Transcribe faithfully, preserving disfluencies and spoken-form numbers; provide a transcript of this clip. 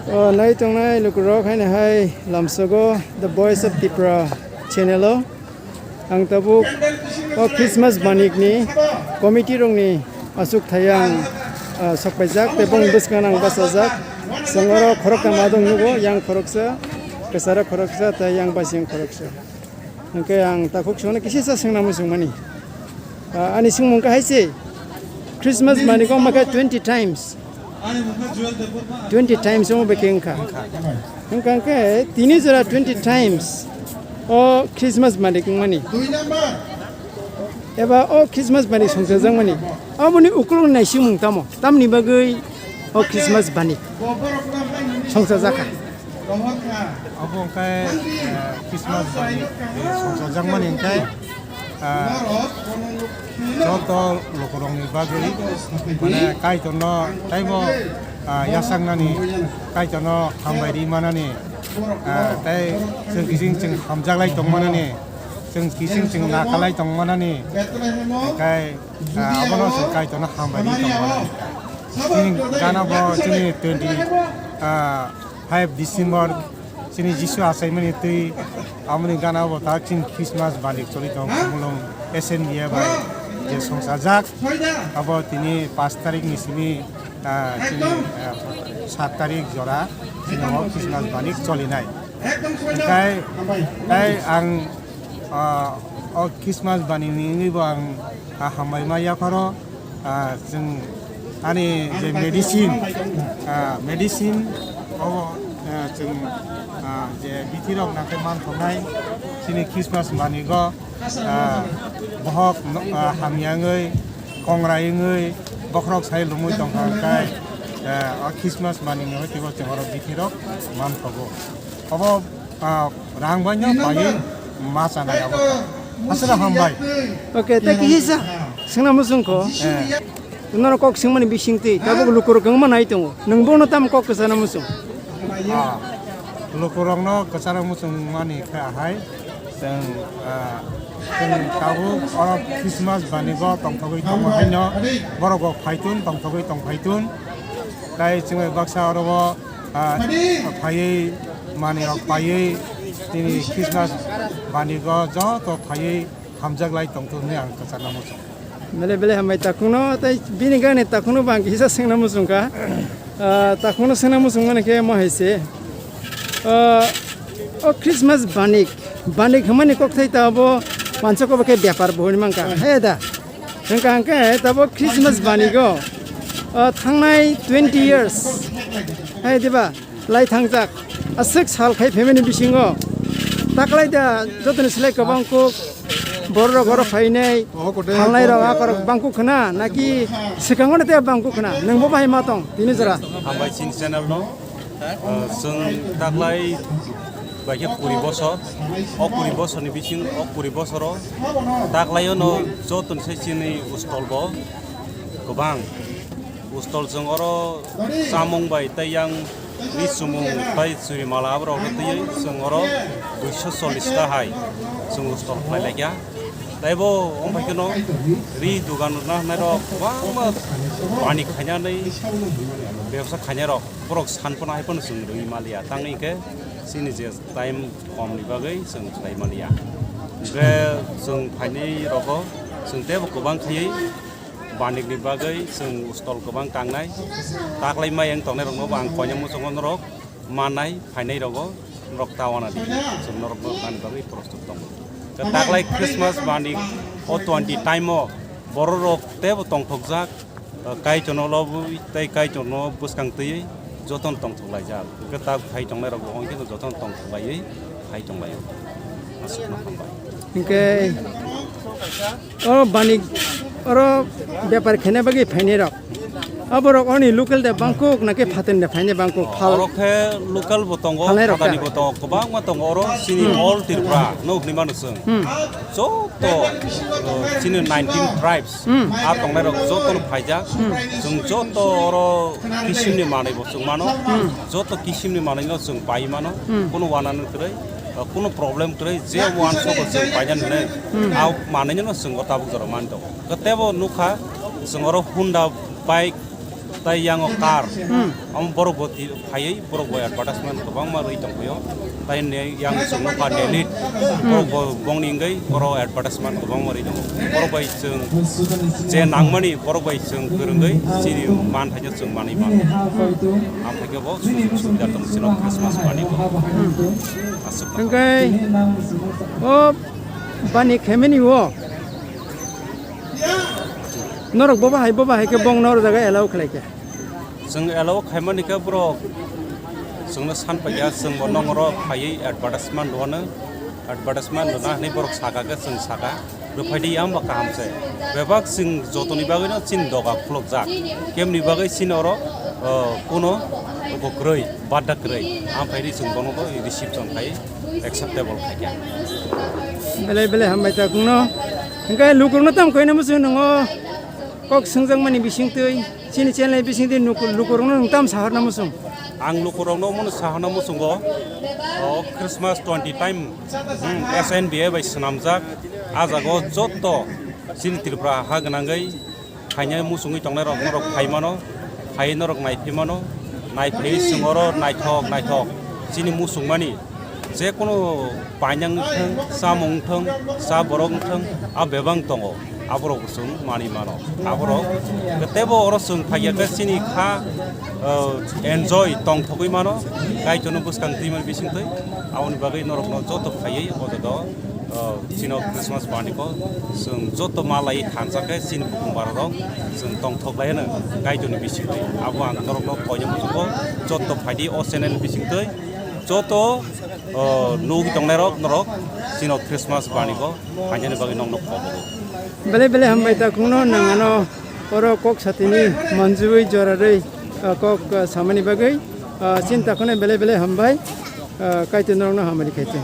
O, nai tongnai lukurok, haino hai lamsogo The Voice of Tipra channel o. Ang tabuk o Christmas banik ni committee rok ni aswk thayang, ah, sokpaijak tei bong bwskango ang bachajak. Chwng oro khoroktham adong nugo, yang khoroksa, kwcharo khoroksa tei yang basing khoroksa. Hwnkhe ang takhuk songno kisa sa swngna muchungmani. Ah, ani swngmung khe hai se, Christmas banik wngma khe twenty times. Twenty times wngma bai khe wngkha. Wngkha hwnkhe tini jora twenty times o Christmas banik wngmani. Eba o Christmas banik songchajakmani. Aboni ukulukni naisikmung tamo? Tamni bagwi o Christmas banik songchajakha. Obo hwnkhe, eh, Christmas banik, eh, songchajakmani hwnkhe, ah, joto lukurokni bagwi, mane, Kaitorno taibo, ah, yachaknani, Kaitorno hambai ri manani, ah, tei chwng kiching chwng hamjaklai tongmanani, chwng kiching chwng nakalai tongmanani, hwnkhe, ah, abono chwng Kaitorno hambai ri tongmanani. Chini gana bo chini twenty, ah, five December, chini Jisu achaimani twi, aboni gana bo tak chini Christmas banik choli tong, Khumulwng S N B A bai je songchajak, abo tini pash tarikh ni simi, ah, chini, ah, sat tarikh jora chini o Christmas banik cholinai. Hwnkhe, tei ang, ah, o Christmas banik ni wngwi bo ang, ah, hambai ma yapharo. Ah, chwng ani je medicine, ah, medicine obo, ah, chwng, ah, je bithirok nangkhe manthoknai chini Christmas manigo, ah, bohok no, ah, hamya wngwi, kongrai wngwi, bokhorok sai lomwi tongkha hwnkhe, ah, o Christmas manino hwnkhe bo chwng oro bithirok manthogo. Obo, ah, rang bai no paiwi ma chanai abo. Aswk hambai. Okay, tei kisa sa swngna muchungkho. Eh. Norok kok swngmani bisingtwi tabuk lukurok kwbangma nai tongo. Nwng bono tamo kok kwchana muchung? Ah, lukurokno kwchana muchungmani khe ahai. Chwng, ah, chwng tabuk oro Christmas banigo tongthogwi tongo haino borok bo phaitun tongthogwi tongphaitun. Tai chwngbai baksa oro bo Ah, phaiwi manwirok paiwi tini Christmas banigo joto phaiwi hamjaklai tongthok hinwi ang kwchana muchung. Belai belai hambai takhukno, tei bini gana takhukno bo ang kisa swngna muchungkha. Ah, takhukno swngna muchungmani khe omo hai se. Ah, o Christmas banik, banik hwnmani kokthai ta obo mansa kobo khe bepar bo hwnwi mankha. He da. Hwnkha hwnkhe tabuk Christmas banigo, o, thangnai twenty years, hai diba, lai thangjak, aswk sal khai phaimani bisingo taklai da jotoni slai kwbang kuk bororok oro phainai, thalnairok akorok bangkuk khna, naki swkango no tei bangkuk khna, nwng bo bahai ma tong tini jora? Hambai chini channel no. Ah, chwng taklai bai khe kuri bosor, o kuri bosorni bising, o kuri bosoro taklaio no jotoni se chini Ustol bo kwbang. Ustol chwng oro chamung bai tei yang ri chumung tei churi mala aborok no twiwi chwng oro duiso chollish ta hai chwng Ustol khlai laikha. Tei bo wng bai kheno ri dugan rwna hwnai rok kwbangma bani khainani bebsa khainai rok. Borok san phano hai phano chwng rwui maliya, tangwi hwnkhe chini je time komni bagwi chwng khlai maliya. Hwnkhe chwng phainai rogo chwng teibo kwbang khaiwi banikni bagwi chwng stall kwbang tangnai. Taklai mai wng tongnai rokno bo ang koinai muchungo norok mannai, phainai rogo norok ta wana di, chwng norokno mani bagwi prostut tongo. Taklai Christmas banik o twenty time o bororok teibo tongthokjak. Kaitorno lobwi tei Kaitorno bwskang twiwi jotono tongthok laijak. Hwnkhe tak phai tongnai rok bo hwnkhe jotono tongthok laiwi phai tong laio. Aswkno hambai. Hwnkhe oro banik, oro bepar khaina bagwi phainai rok. Aborok oni local de bangkuk naki phaten de phainai bangkuk phal. Oro khe local bo tongo, phalnai rok phatani ta bo tongo, kwbangma tongo oro chini all Tripura no hwnwi mano chwng. Hmm. Joto, uh, chini nineteen tribes. Hmm. A tongnai rok joto no phaijak. Hmm. Chwng joto oro kisimni manwi bo chwng mano. Hmm. Joto kisimni manwi no chwng pai mano. Hmm. Kuno wanani kwrwi, uh, kuno problem kwrwi, je wanso bo chwng painani hwnwi. Hmm. A manwi no chwng o tabuk jora mani tongo. Tebo nukha chwng oro Honda bike Tai yang o car, hmm, amo borok bo ti-, phaiwi borok bo advertisement kwbangma rwi tongphio. Tai ne yang chwngno kha Delhi, hmm, borok bo bongni wngwi oro advertisement kwbangma rwi tongo. Borok bai chwng je nangmani borok bai chwng kwrwngwi chini man thaino chwng manwi mano. Amthaikhe bo sujog subida tong chini Christmas party bo. Aswk. Hwnkhe o bani khaimani o norok bobo hai bobo hai khe bongno oro jaga allow khlai khe. Chwng allow khaimani khe borok chwngno san paikha, chwngbo nongro phaiwi advertisement rwno, advertisement rwna hwnwi borok saka khe chwng saka, rwphaidi yang ba kaham se. Bebak chwng jotoni bagwino chini doga khulokjak, kemni bagwi chini oro, o, kuno bo kwrwi, badda kwrwi, amphai ri chwng bono bo receive chong khai acceptable khaikha. Belai belai hambai ta kungno. Hwnkhe lukurokno tamo khaina muchung nungo kok swngjakmani bisingtwi. Chini channel bisingtwi nuku-, lukurokno nwng tamo sahorna muchung? Ang lukurokno omono sahorna muchungo, o Christmas twenty time, hmm, S N B A bai swnamjak. A jaga o jotto chini Tripura ha gwnangwi phainai muchungwi tongnairok norok phai mano, phaiwi norok naiphai mano, naiphaiwi chwng oro naithok naithok chini muchungmani je kono painang wngthang, chamung wngthang, cha borok wngthang, a bebak tongo. Aborok bo chwng manwi mano. Aborok teibo oro chwng phaiya khe chini kha, o, enjoy tongthogwi mano. Kaitorno bwskang twimani bisingtwi. Aboni bagwi norokno joto phaiwi o jaga o, o, chino Christmas party ko chwng joto malai thansa khe chini bukhung bararok chwng tongthok lai hwno Kaitorni bisingtwi. Abo ang norokno koina muchungo joto phaidi o channel bisingtwi. Joto, o, nugwi tongnairok norok chino Christmas bani ko phainani bagwi nokno kobogo. Belai belai hambai ta kungno nang ano oro kok satini manjui jorarwi, o, kok, o, samani bagwi, o, chinta khone belai belai hambai, o, Kaitor norokno hamari khaite.